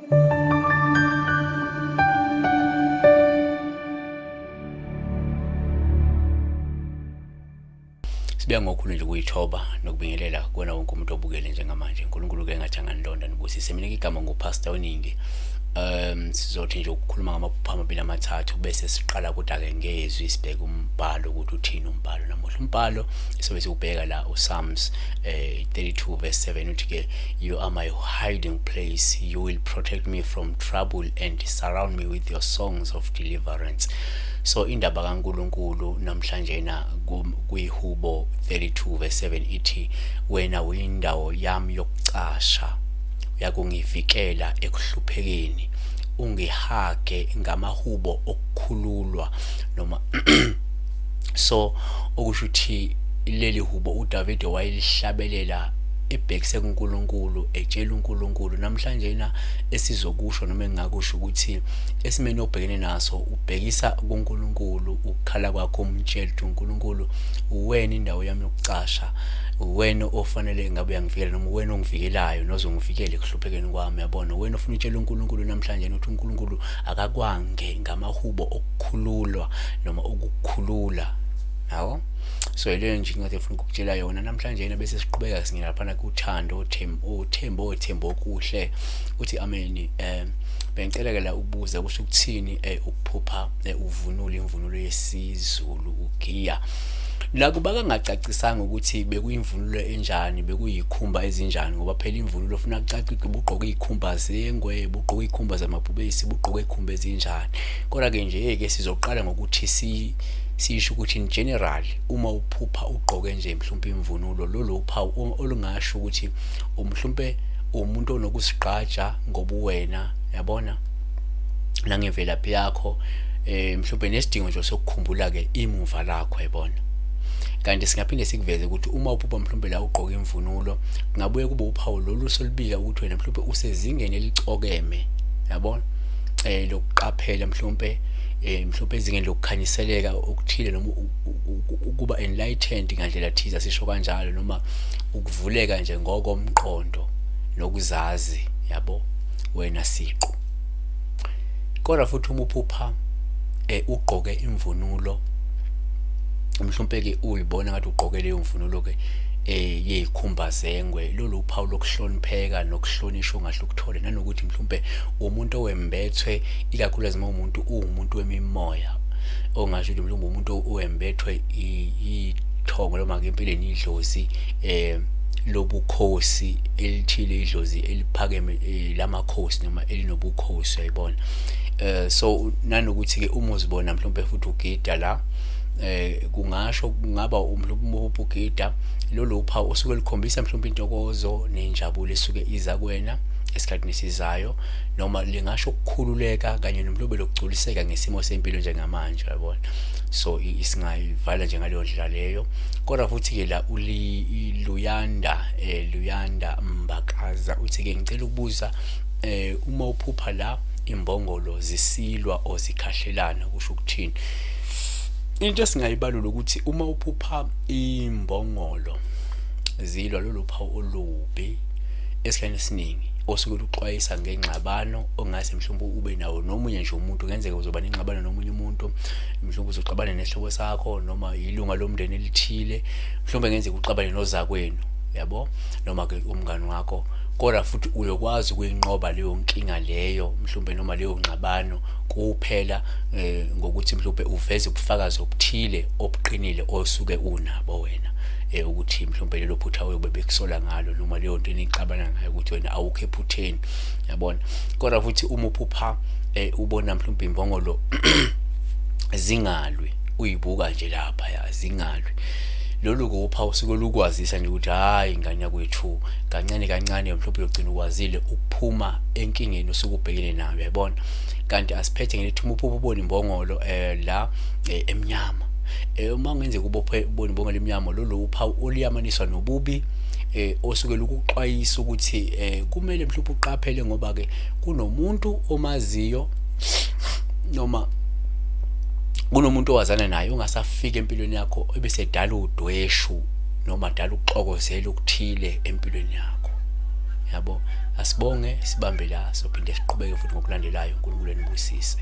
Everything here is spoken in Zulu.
Sibuya ngokhulu nje ukuyithoba nokubingelela kuwena wonke umuntu obukele njengamanje. uNkulunkulu ke ngathi anganilonda nibusise. Mina igama nguPastor Oningi. Sizothi nje ukukhuluma ngamaphupho amabili amathathu bese siqala kodwa ke ngezwi sibheke umbhalo ukuthi uthini umbhalo namuhla. Umbhalo sobe siwubheka la uPsalms 32 verse 7 uthi ke, you are my hiding place, you will protect me from trouble and surround me with your songs of deliverance. So indaba kaNkulunkulu namhlanje na kwiHubo 32 verse 7 ithi, wena uyindawo yami yokucasha, uyakungivikela ekuhluphekeni, ungihage ngamahubo okukhululwa. Noma so okusho ukuthi leli hubo uDavide wayelihlabelela ebhekise kuNkulunkulu, etshela uNkulunkulu. Namhlanje na esizokusho noma engingakusho ukuthi esimeni obhekene naso ubhekisa kuNkulunkulu ukukhala kwakho, umtshela ukuthi uNkulunkulu uwena indawo yami yokucasha, uwena ofanele ngabe uyangivikela noma uwena ongivikelayo nozongivikela ekuhluphekeni kwami, yabona. Uwena ofuna utshela uNkulunkulu namhlanje ukuthi uNkulunkulu akakwange ngamahubo okukhululwa noma ukukhulula, yabo. So leyo nje incwadi efuna ukukutshela yona namhlanje yena, bese siqhubeka singena laphana kuthando uthembo othembo okuhle uthi amen. Bengicela ke la ukubuza kusho ukuthini ukuphupha uvunula imvunulo yesiZulu ugiya. Nakuba kangacacisanga ukuthi bekuyimvunulo enjani, bekuyikhumba ezinjani, ngoba phela imvunulo ufuna kucace ukuthi ubugqoke izikhumba zengwe, ubugqoke izikhumba zamabhubesi, ubugqoke izikhumba ezinjani. Kodwa ke nje ke sizoqala ngokuthi sisho ukuthi in general uma uphupha ugqoke nje mhlawumbe imvunulo, lolu uphawu olungasho ukuthi mhlawumbe umuntu onokusigqaja ngobuwena, yabona, nangemvelaphi yakho, mhlawumbe nesidingo nje sokukhumbula ke imuva lakho, yabona. Kanti singaphinde sikuveze ukuthi uma uphupha mhlawumbe la ugqoka imvunulo, kungabuye kube uphawu lolu solubika ukuthi wena mhlawumbe usezingeni elicokeme, yabona, lokuqaphela mhlawumbe mhlawumbe ezingeni lokukhanyiseleka okuthile noma ukuba enlightened ngandlela thize, sisho kanjalo, noma ukuvuleka nje ngokomqondo nokuzazi, yabo, wena siqu. Kodwa futhi uma uphupha ugqoke imvunulo, mhlawumbe ke uyibona ngathi ugqoke leyo mvunulo ke yeyikhumba zengwe, lolu uphawu lokuhlonipheka nokuhlonishwa ongahle ukuthole, nanokuthi mhlawumbe umuntu owembethwe, ikakhulukazi uma umuntu uwumuntu wemimoya, ongasho ukuthi mhlawumbe umuntu owembethwe ithongo noma ke empeleni idlozi lobukhosi elithile, idlozi eliphakeme lamakhosi noma elinobukhosi, uyayibona. So nanokuthi ke uma uzibona mhlawumbe futhi ugida la, kungasho kungaba mhlawumbe uma ugida lolu uphawu osuke lukhombisa mhlawumbe intokozo nenjabulo esuke iza kuwena esikhathini esizayo, noma lingasho ukukhululeka kanye nomhlobo lokugculiseka ngesimo sempilo njengamanje, uyabona. So isingayivala nje ngaleyo ndlela leyo. Kodwa futhi ke la Luyanda Luyanda Mbakaza uthi ke ngicela ukubuza uma uphupha la imbongolo zisilwa or zikhahlelana kusho ukuthini? Into esingayibalula ukuthi uma uphupha imbongolo zilwa, lolu phawu olubi esikhathini esiningi osuke luxwayisa ngengxabano ongase mhlawumbe ube nawo nomunye nje umuntu. Kungenzeka uzoba nengxabano nomunye umuntu, mhlawumbe uzoxabana nesihlobo sakho noma ilunga lomndeni elithile, mhlawumbe kungenzeka uxabane nozakwenu, yabo, noma ke umngani wakho. Kodwa futhi uyokwazi ukuyinqoba leyo nkinga leyo mhlawumbe noma leyo ngxabano kuphela ngokuthi mhlawumbe uveze ubufakazi obuthile obuqinile osuke unabo wena, ukuthi mhlawumbe lelo phutha oyobe bekusola ngalo noma leyo nto enixabana ngayo ukuthi wena awukho ephutheni, yabona. Kodwa futhi uma uphupha ubona mhlawumbe imbongolo zingalwi, uyibuka nje lapha ya zingalwi, lolu kupha usuke lukwazisa nje ukuthi hayi ngane yakwethu, kancane kancane mhlawumbe uyogcina ukwazile ukuphuma enkingeni osuke ubhekene nayo, yabona. Kanti asiphethe ngelithi uma uphupha ubona imbongolo la emnyama, uma kungenzeka ubophe ubona imbongolo emnyama, lolu uphawu oluyamaniswa nobubi osuke lukuxwayisa ukuthi kumele mhlawumbe uqaphele, ngoba ke kunomuntu omaziyo noma kunomuntu owazana naye ongasafika empilweni yakho ebesedala udweshu noma dala ukuxokozela okuthile empilweni yakho, Yabo, asibonge, sibambe la, sophinde siqhubeke futhi ngokulandelayo. uNkulunkulu enibusise.